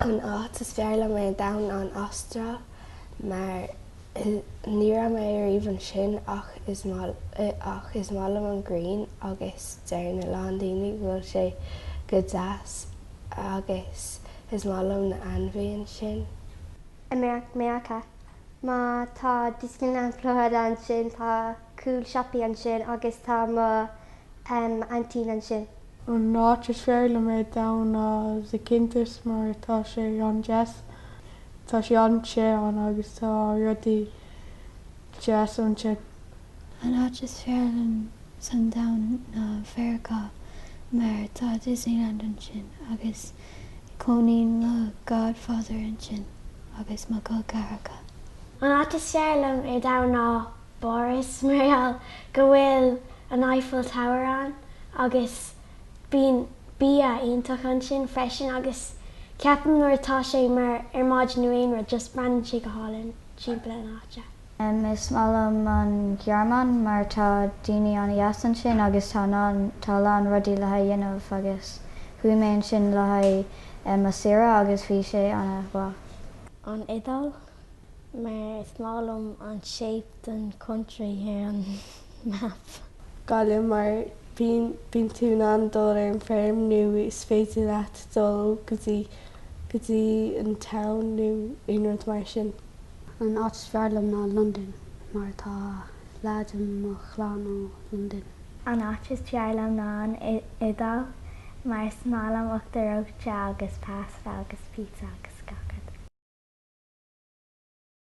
An áit is fearr liom ar an domhan ná an Astráil mar ní raibh mé ariamh ansin ach is ach is maith liom an ghrian agus deireann a lán daoine go bhfuil sé go deas agus is maith liom na ainmhí ansin. Meiriceá mar tá Disneyland Florida ansin, tá cool siopaí ansin agus tá mo aintín ansin. An áit is fearr liom ar domhan ná Zakynthos mar tá sé an-deas. Tá sé an-te ann agus tá rudaí deas ansin. An áit is fearr liom san domhan ná Mheiriceá mar tá Disneyland ansin agus cónaíonn mo godfather ansin agus mo chol ceathracha. An áit is fearr liom ar domhan ná Páras mar gheall go bhfuil an Eiffel Tower ann agus bíonn bia iontach ansin freisin agus ceapaim nuair atá sé mar ar maidin nó aon rud just breathnaíonn sé go hálainn timpeall an áite. Is maith liom an Ghearmáin mar tá daoine an-deas ansin agus tá tá a lán rudaí le haghaidh dhéanamh agus chuaigh mé ansin le haghaidh mo saoire agus bhí sé an-mhaith. An Iodáil mar is maith liom an shape den country ar an map. Gaillimh mar bíonn bíonn tú in ann dul ar an feirm nó is féidir leat dul go dtí go dtí an town nó aon rud mar sin. An áit is fearr liom ná Londain mar tá leath de mo chlann ó Londain. An áit is fearr liom ná an Iodáil mar is maith liom uachtar reoite agus pasta agus pizza agus.